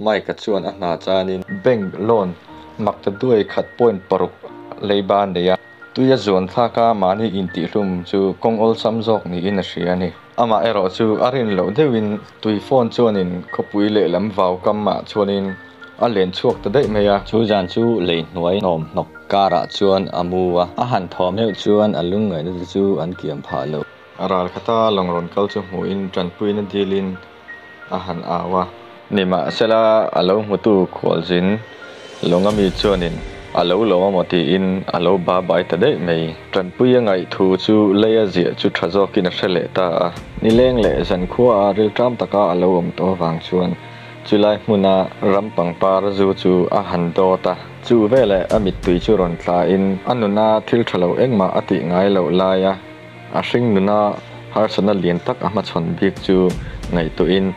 Mike-a chuan a hna chanin bank loan maktaduai khat point paruk leiba a nei a, tui a zuan thlak a, mahni intihhlum chu kawng awlsam zawk niin a hria a ni. Amah erawh chu a rin loh deuhin tui phone chuanin khawpui lehlam vau kamah chuanin a len chhuak ta daih mai a. Chu zan chu lei hnuai hnawm hnawk karah chuan a mu a, a han thawm heuh chuan a lungngaihna te chu an kiam phah lo. A ral khata lawng rawn kal chu hmuhin tanpuina dilin a han au a. Nimahsela a lo hmutu khualzin lawnga mi chuanin a lo lawm amaw tiin a lo ba bai ta daih mai. Tanpui a ngaih thu chu lei a ziah chu tha zawkin a hre leh ta a. Nileng leh zankhua a rilṭam taka a lo awm tawh avang chuan Chulai hmuna ram pangpar zu chu a han dawt a. Chu veleh a mittui chu rawn tlain a nuna thil tha lo engmah a tih ngai loh laia a hring nuna harsatna lian tak a hmachhawn bik chu ngaihtuahin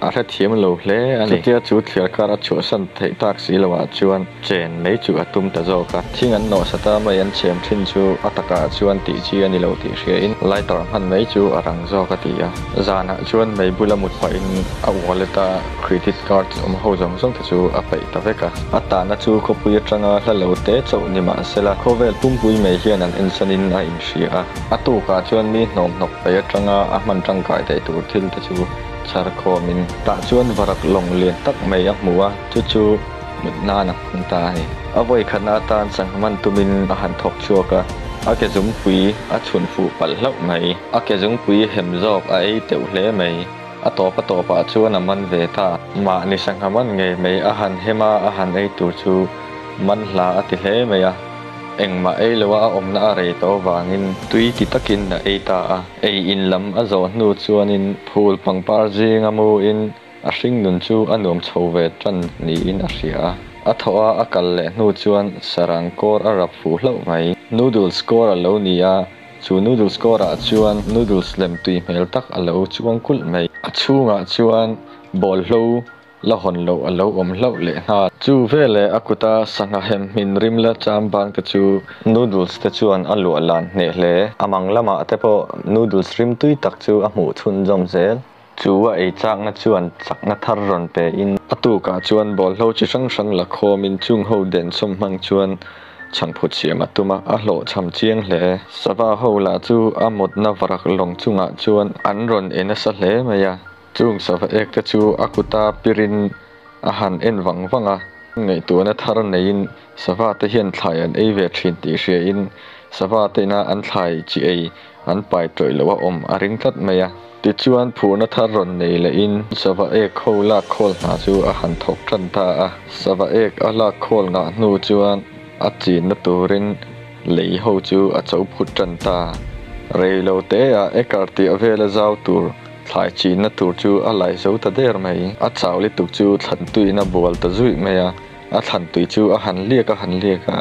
a hrethiam lo hle a ni. Chutia chu thliar kar a chhuahsan theih tak si loah chuan chen mai chu a tum ta zawk a. Thing an nawhsat a, mei an chhem thin chu a takah chuan tih chi a ni lo tih hriain lighter hman mai chu a rang zawk a ti a. Zanah chuan mei bula mut pahin a wallet a credit card awm ho zawng zawng te chu a peih ta vek a. A tahna chu khawpui atanga hla lo te chauh ni mah sela khawvel pumpui mai hian an ensanin a inhria a. A tukah chuan mi hnawm hnawk peih atanga a hman tangkai theih tur thil te chu chhar khawmin tah chuan varak lawng lian tak mai a hmu a, chu chu mut nan a hmang ta a ni. A vawi khatna atan sangha man tumin a han thawk chhuak a, a ke zungpui a chhun fuh palh hlauh mai. A ke zungpui hem zawk a ei teuh hle mai. A tawp a tawpah chuan a man ve ta. Mahni sangha man ngei mai a han hem a, a han ei tur chu man hla a ti hle mai a. Engmah ei loa a awmna a rei tawh avangin tui ti takin a ei ta a. Ei in lam a zawh hnu chuanin phul pangpar zinga muin A hringnun chu a nuam chho ve tan niin a hria a. A thawh a a kal leh hnu chuan sarang kawr a rap fuh hlauh mai. Noodles kawr a lo ni a, chu noodles kawrah chuan noodles lem tui hmel tak a lo chuang kulh mai. A chhungah chuan bawlhlo la hawn loh a lo awm hlauh leh nghal. Chu veleh a kuta sangha hem hmin rim la cham bang te chu noodles te chuan a luah lan hneh hle. A mang lamah te pawh noodles rim tui tak chu a hmuh chhunzawm zel. Chu a ei chakna chuan chakna thar rawn pe in. A tukah chuan bawlhlo chi hrang hrang la khawmin chung ho densawm hmang chuan chhangphut siam a tum a, a hlawhchham chiang hle. Sava ho lah chu a mutna varak lawng chungah chuan an rawn e nasa hle mai a, chung sava ek te chu a kuta pirin a han en vang vang a. Ngaihtuahna thar neiin sava te hian thlai an ei ve thin tih hriain sava te ina an thlai chi ei an pai tawih loh a awm a ring tlat mai a. Tichuan phurna thar rawn nei lehin sava ek ho lak khawl hna chu a han thawk tan ta a. Sava ek a lak khawl ngah hnu chuan a chinna turin lei ho chu a cho phut tan ta. Rei lo te ah acre tih vela zau tur thlai chinna tur chu a lai zo ta der mai. A chau lituk chu thlan tuiin a bual ta zuih mai a, a thlan tui chu a han liak a han liak a.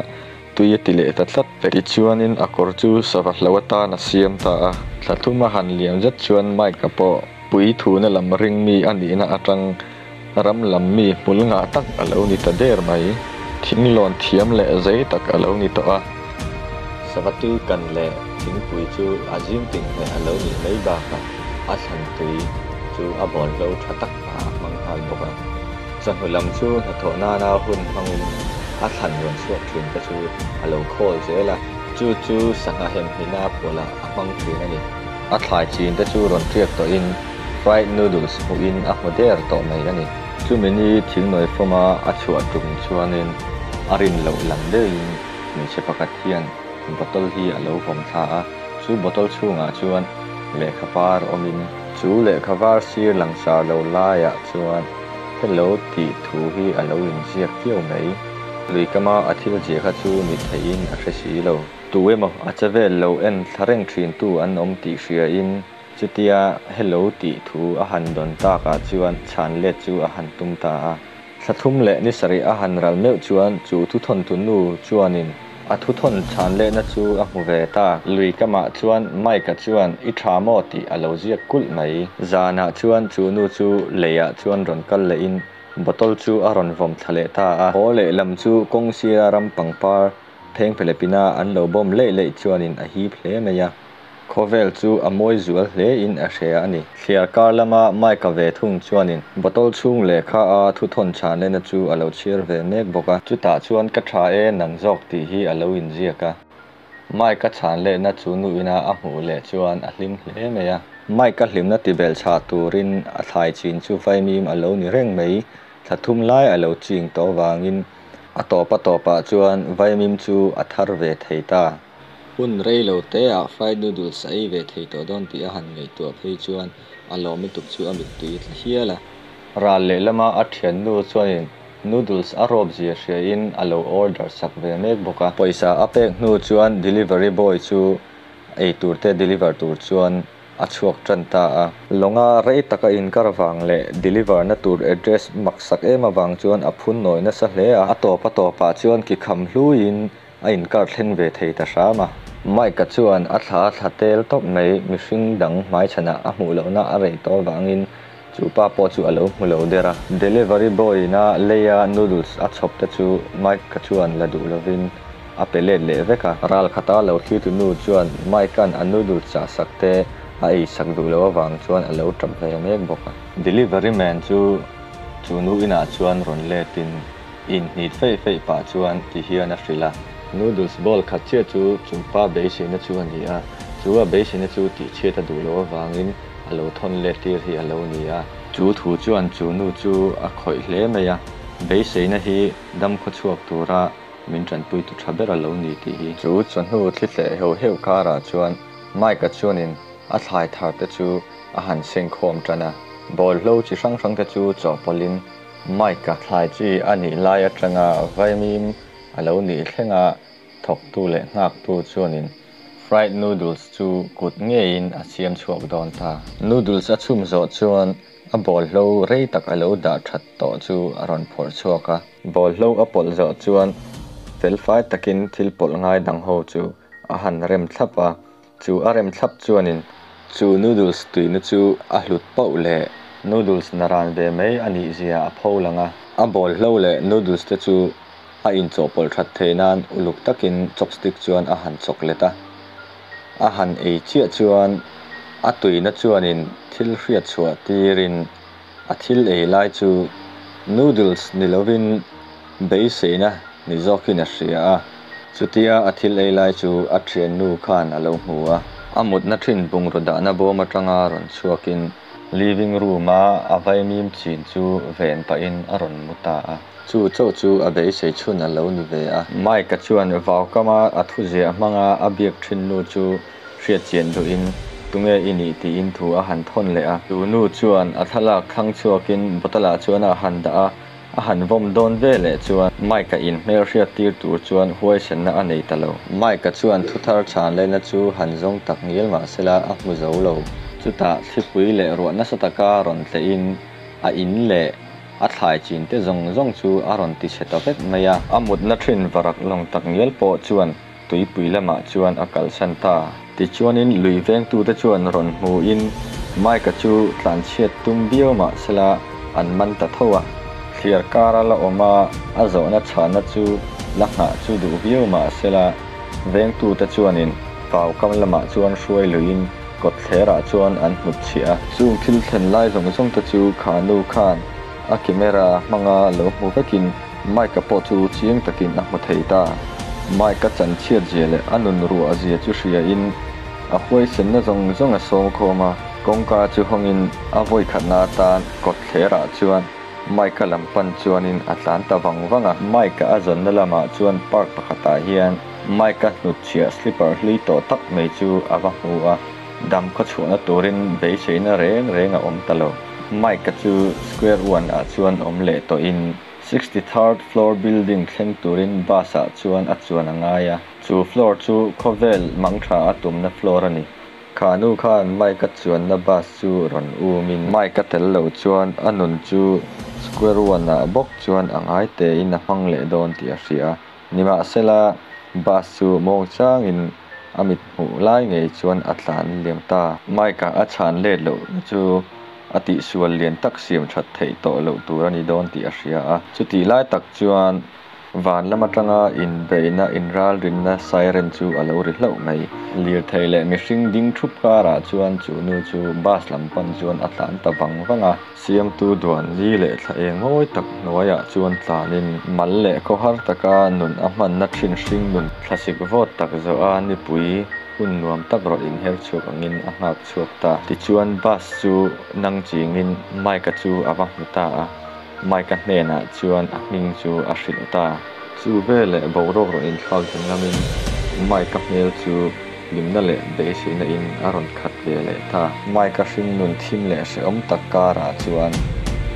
Tui a ti leh ta tlat vek. Tichuanin a kawr chu sava hlo atan a siam ta a. Thla thum a han liam zet chuan Mike-a pawh pui thuna lam ring mi a nihna atang ram lam mi hmul ngah tak a lo ni ta der mai. Thinglawn thiam leh zei tak a lo ni tawh a. Sava tui kan leh thingpui chu a zing ting hmeh a lo nih mai bakah a thlan tui chu a bawlhlo tha tak a hmang nghal bawk a. Chawhnu lam chu hnathawh nana hun hmangin a thlan rawn chhuak thin te chu a lo khawl zel a, chu chu sangha hem hmina pawlah a hmang thin a ni. A thlai chin te chu rawn tiak tawhin fried noodles hmuhin a hmu der tawh mai a ni. Chumi ni thingnawi fawma a chhuah tum chuanin a rin loh lam deuhin hmeichhe pakhat hian bottle hi a lo vawm thla a, chu bottle chhungah chuan lehkha var awmin, Chu lehkha var sir langsar lo laiah chuan Hello tih thu hi a lo inziak kiau mai. Luikama a thil ziah kha chu ni theihin a hre si lo. Tu emaw a che vel lo en thla reng thintu an awm tih hriain chutia Hello tih thu a han dawn takah chuan chhan let chu a han tum ta a. Thla thum leh ni sarih a han ral meuh chuan chu thuthawntu nu chuanin a thuthawn chhan lehna chu a hmu ve ta. Lui kamah chuan Mike-a chuan i tha maw tih a lo ziak kulh mai. Zanah chuan chu nu chu leiah chuan rawn kal lehin bottle chu a rawn vawm thla leh ta a. Haw lehlam chu kawng sira ram pangpar pheng phelepina an lo bawm leih leih chuanin a hip hle mai a. Khawvel chu a mawi zual hle in a hria a ni. Thliar kar lama Mike-a ve thung chuanin bottle chhung lehkha a thuthawn chhanlehna chu a lo chhiar ve mek bawk a. Chutah chuan ka tha e nang zawk tih hi a lo inziak a. Mike-a chhanlehna chu nu ina a hmuh leh chuan a hlim hle mai a. Mike-a hlimna tibelchhah turin a thlai chin chu vaimim a lo ni reng mai. Thla thum lai a lo ching tawh avangin a tawp a tawpah chuan vaimim chu a thar ve thei ta. Hun rei lo te ah fried noodles a ei ve thei tawh dawn tih a han ngaihtuah phei chuan a lawm lutuk chu a mittui tla hial a. Ral lehlama a thiannu chuanin noodles a rawp zia hriain a lo order sak ve mek bawk a. Pawisa a pek hnu chuan delivery boy chu eitur te deliver tur chuan a chhuak tan ta a. Lawnga rei taka inkar vang leh deliver na tur address maksak em avang chuan a phun nawi nasa hle a. A tawp a tawpah chuan ki kham hluiin a inkar thleng ve thei ta hram a. Mike-a chuan a thla a thla tel tawp mai, mihring dang hmaichhanah a hmuh lohna a rei tawh avangin chu pa pawh chu a lo hmu lo der a. Delivery boy-ina leia noodles a chhawp te chu Mike-a chuan la duh lovin a pe let leh vek a. Ral khata lo thlitu nu chuan Mike-a'n a noodles chah sak te a ei sak duh loh avang chuan a lo tap ve mek bawk a. Delivery man chu chu nu inah chuan rawn letin inhnit feih feih pah chuan ti hian a hrilh a. Noodles bowl khat chiah chu chu pa beiseina chu a ni a, chu a beiseina chu tihchhiat a duh loh avangin a lo thawn let tir hi a lo ni a. Chu thu chuan chu nu chu a khawih hle mai a, beiseina hi dam khawchhuak tura min tanpuitu tha ber a lo ni tih hi. Chu chawhnu thli tleh heuh heuh karah chuan Mike-a chuanin a thlai thar te chu a han sengkhawm tan a, bawlhlo chi hrang hrang te chu chawhpawlhin Mike-a thlai chi a nih lai atanga vaimim a lo nih thlenga thawktu leh nghaktu chuanin fried noodles chu kut ngeiin a siam chhuak dawn ta. Noodles a chhum zawh chuan a bawlhlo rei tak a lo dah that tawh chu a rawn phawrh chhuak a. Bawlhlo a pawlh zawh chuan felfai takin thil pawlh ngai dang ho chu a han rem thlap a, chu a rem thlap chuanin chu noodles tuina chu a hlut pauh leh noodles naran ve mai a nih zia a pho lang a. A bawlhlo leh noodles te chu a inchawhpawlh that theih nan uluk takin chopstick chuan a han chawk let a. A han ei chiah chuan a tuina chuanin thil hriat chhuah tirin a thil ei lai chu noodles ni lovin beiseina ni zawkin a hria a. Chutia a thil ei lai chu a thiannu khan a lo hmu a. A mutna thin bungraw dahna bawm atanga rawn chhuakin living room-a a vaimim chin chu ven pahin a rawn mu ta a. Chu chauh chu a beisei chhun a lo ni ve a. Mike-a chuan vaukama a thuziah hmanga a biak thin nu chu hriatchian duhin tunge i nih tiin thu a han thawn leh a. Chu nu chuan a thlalak thlang chhuakin bottle-ah chuan a han dah a. A han vawm dawn ve leh chuan Mike-a in hmel hriat tir tur chuan huaisenna a nei ta lo. Mike-a chuan thuthar chhan lehna chu han zawng tak ngial mah sela a hmu zo lo. Chutah thlipui leh ruah nasa taka rawn tlehin a in leh a thlai chin te zawng zawng chu a rawn ti chhe ta vek mai a. A mutna thin varak lawng tak ngial pawh chuan tuipui lamah chuan a kalsan ta. Tichuanin lui vengtute chuan rawn hmuin Mike-a chu tlanchhiat tum viau mah sela an man ta tho a. Thliar kar a la awm a, a zawhna chhahna chu la nghah chu duh viau mah sela vengtute chuanin vau kam lamah chuan hruai luiin kawtthlerah chuan an hmut chhiah a. Chung thil thlen lai zawng zawng te chu kha nu khan a camera hmanga lo hmu vekin Mike-a pawh chu chiang takin a hmu thei ta. Mike-a chanchhiat zia leh a nun ruah zia chu hriain a huaisenna zawng zawng a sawm khawm a, kawngka chu hawngin a vawikhatna atan kawtthlerah chuan Mike-a lam pan chuanin a tlan ta vang vang a. Mike-a a zawnna lamah chuan park pakhatah hian Mike-a hnutchhiah slipper hlui tawh tak mai chu a va hmu a, dam khawchhuahna turin beiseina reng reng a awm ta lo. Mike-a chu square one ah chuan awm leh tawhin 63rd floor building thleng turin bus ah chuan a chuan a ngai a, chu floor chu khawvel mangtha a tumna floor a ni. Kha nu khan Mike-a chuanna bus chu rawn umin Mike-a tel lo chuan a nun chu square one ah bawk chuan a ngai tein a hmang leh dawn tih a hria a. Nimahsela bus chu mawng changin a mit hmuh lai ngei chuan a tlan liam ta. Mike-a a chhan let lohna chu a tihsual lian tak siam that theih tawh loh tur a ni dawn tih a hria a. Chutih lai tak chuan Van lam atanga inbeihna inralrinna siren chu a lo ri hlauh mai. Lirthei leh mihring ding thup karah chuan chu nu chu bus lam pan chuan a tlan ta vang vang a. Siamtu duan ni leh thla eng mawi tak hnuaiah chuan tlanin mal leh khawhar taka nun a hmanna thin hring nun thlasik vawt tak zawh a nipui hun nuam tak rawn inher chhuak angin a nghak chhuak ta. Tichuan bus chu nang chingin Mike-a chu a va hmu ta a. Mike-a hnenah chuan a hming chu a hrilh ta. Chu veleh boruak rawn inthlak danglamin Mike-a hmel chu hlimna leh beiseina in a rawn khat ve leh ta. Mike-a hringnun thim leh hrehawm tak karah chuan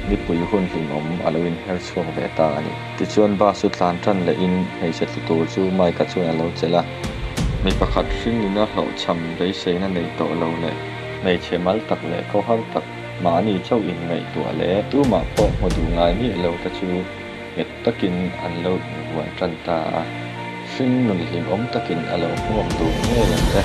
nipui hun hlimawm a lo inher chhuak ve ta a ni. Tichuan bus chu tlan tan lehin hmeichhe tlu tur chu Mike-a chuan a lo chelh a. Mi pakhat hringnuna hlawhchham beiseina nei tawh lo leh hmeichhe mal tak leh khawhar tak mahni chauh inngaihtuah leh tumah pawh hmu duh ngai miah lo te chu nghet takin an lo invuan tan ta a. Hringnun hlimawm takin a lo hmuak dun ngei ang e.